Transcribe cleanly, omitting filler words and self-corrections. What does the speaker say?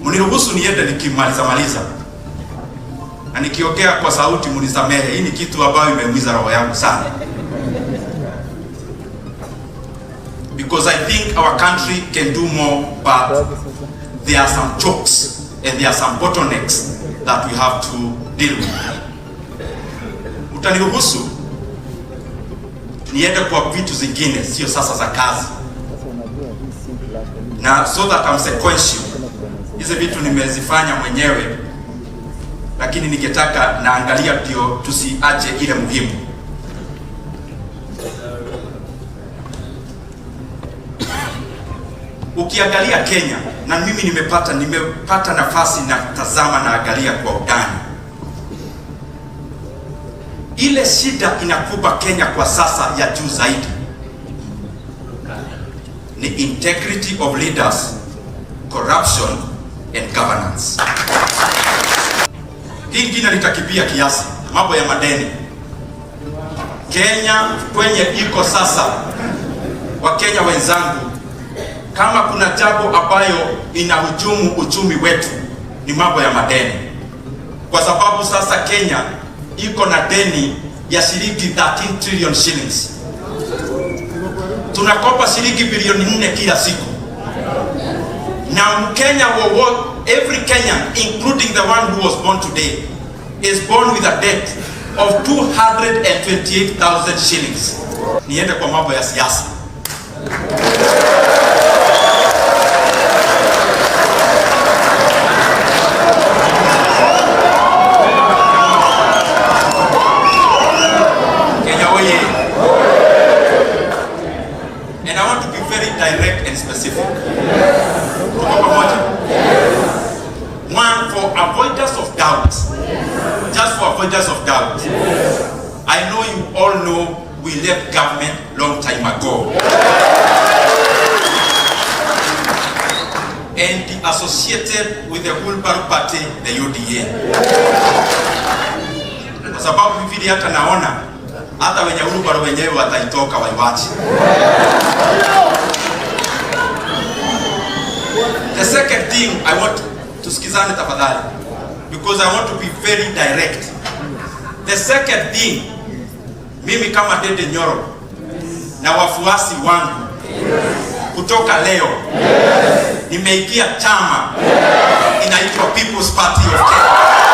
Mniruhusu niende nikimaliza maliza. Na nikiongea kwa sauti mnisamehe, hii ni kitu ambayo imeumiza roho yangu sana. Because I think our country can do more, but there are some chokes and there are some bottlenecks that we have to deal with. Utaniruhusu niende kwa vitu zingine, sio sasa za kazi, na so that I'm sequential. Hizi vitu nimezifanya mwenyewe, lakini ningetaka naangalia ndio tusiache ile muhimu. Ukiangalia Kenya, na mimi nimepata nafasi na tazama na angalia kwa undani, ile shida inakuba Kenya kwa sasa ya juu zaidi ni integrity of leaders, corruption and governance. Hii ingine nitakimbia kiasi, mambo ya madeni. Kenya kwenye iko sasa, Wakenya wenzangu, kama kuna jambo ambayo inahujumu uchumi wetu ni mambo ya madeni, kwa sababu sasa Kenya iko na deni ya shilingi 13 trillion shillings. Tunakopa shilingi bilioni 4 kila siku, na Mkenya wowote, every Kenyan including the one who was born today is born with a debt of 228,000 shillings. Niende kwa mambo ya siasa. Kenya oye. And I want to be very direct and specific. Tuko pamoja? One, for avoidance of doubt. Just for avoidance of doubt. I know you all know we left government long time ago. And associated with the Wheelbarrow Party, the UDA. Kwa sababu vile hata naona hata wenye wheelbarrow wenyewe wataitoka waiwache. The second thing I want tusikizane tafadhali, because I want to be very direct. The second thing, mimi kama Ndindi Nyoro na wafuasi wangu kutoka leo nimeingia chama inaitwa People's Party of Kenya.